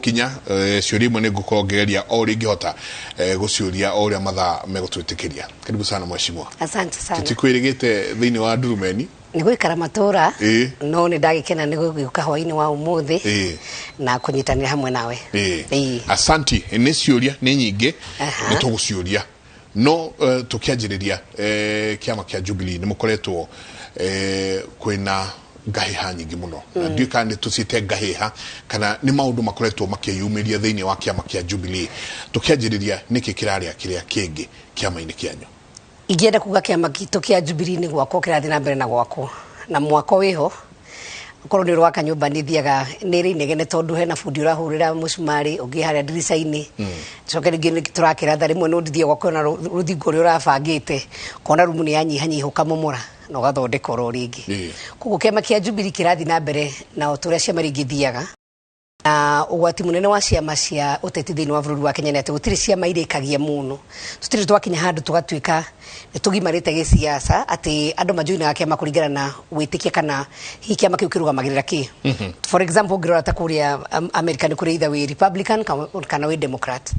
Kinya ciũria imwe nĩ ngũkorwo ngĩgeria o ũrĩa ingĩhota gũciũria o ũrĩa mathaa megũtwĩtĩkĩria. Karibu sana, mheshimiwa. Asante sana. Tũtikwĩrĩgĩte thĩinĩ wa ndurumeni. Nĩ gũikara matũra. No nĩ ndagĩkena nĩ gũgĩũka hwainĩ wa ũmũthĩ na kũnyitanĩra hamwe nawe. Asanti. Nĩ ciũria nĩ nyingĩ. Nĩ tũgũciũria, no tũkĩanjĩrĩria, kĩama kĩa Jubilee nĩ mũkoretwo kwĩna ngahĩha nyingĩ mũno, na ndiũĩ kana nĩ tũciĩte ngahĩha kana nĩ maũndũ makoretwo makĩyumĩria thĩinĩ wa kĩama kĩa Jubilee. Tũkĩanjĩrĩria, nĩkĩ kĩrarĩa kĩrĩa kĩngĩ kĩama-inĩ kĩanyu? Ingĩenda kuga kĩama gitũ kĩa Jubilee nĩ gwakwo kĩrathiĩ na mbere na gwakwo, na mwako wĩho. Okorwo nĩ ũrwaka nyũmba, nĩ thiaga nĩ ĩrĩ inegene tondũ hena bundi ũrahũrĩra mũcumarĩ ũngĩ harĩa ndirica-inĩ. Coke rĩngĩ nĩ tũrakĩratha rĩmwe nĩ ũthiaga ũkona rũthingo ũrĩa ũrabangĩte kona rumu nĩ yanyihanyiha, ũkamomora na ũgathondeka oro rĩngĩ. Koguo kĩama kĩa Jubilee kĩrathiĩ na mbere na o ta ũrĩa ciama rĩngĩ ithiaga. Na ũgwati mũnene wa ciama cia ũteti thĩinĩ wa bũrũri wa Kenya nĩ atĩ gũtirĩ ciama irĩkagia mũno. Tũtirĩ twakinya handũ tũgatuĩka nĩ tũgimarĩte gĩciaca atĩ andũ majoinaga kĩama kũringana na wĩtĩkia kana hihi kĩama kĩu kĩrũgamagĩrĩra kĩ. For example, ũngĩrora ta kũrĩa America, nĩ kũrĩ either wĩ Republican kana wĩ Democrat,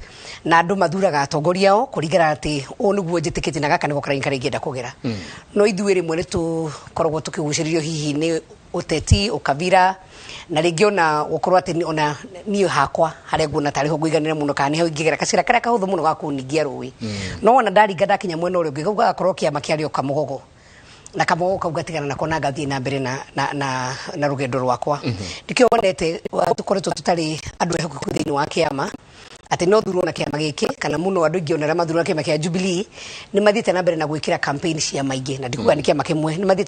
na andũ mathuraga atongoria ao kũringana atĩ ũũ nĩguo njĩtĩkĩtie na gaka nĩko karaini karĩa ingĩenda kũgera. No ithuĩ rĩmwe nĩ tũkoragwo tũkĩgucĩrĩrio hihi nĩ ũteti, ũkabira, na rĩngĩ ona gũkorwo atĩ ona niĩ hakwa harĩa nguona tarĩ ho ngũiganĩra mũno kana nĩho ingĩgera gacĩra karĩa kahũthũ mũno ga kũningia rũĩ. No wona ndaringa ndakinya mwena ũrĩa ũngĩ, kau gagakorwo kĩama kĩarĩ o kamũgogo na kamũgogo kau ngatigana nako na ngathiĩ na mbere na rũgendo rwakwa. Nĩkĩo wonete tũkoretwo tũtarĩ andũ ehokeku thĩinĩ wa kĩama, atĩ no thurwo na kĩama gĩkĩ kana mũno andũ aingĩ ona arĩa mathurwo na kĩama kĩa Jubilee nĩ mathiĩte na mbere na gwĩkĩra campaign cia maingĩ, na ndikuga nĩ kĩama kĩmwe nĩ mathiĩte na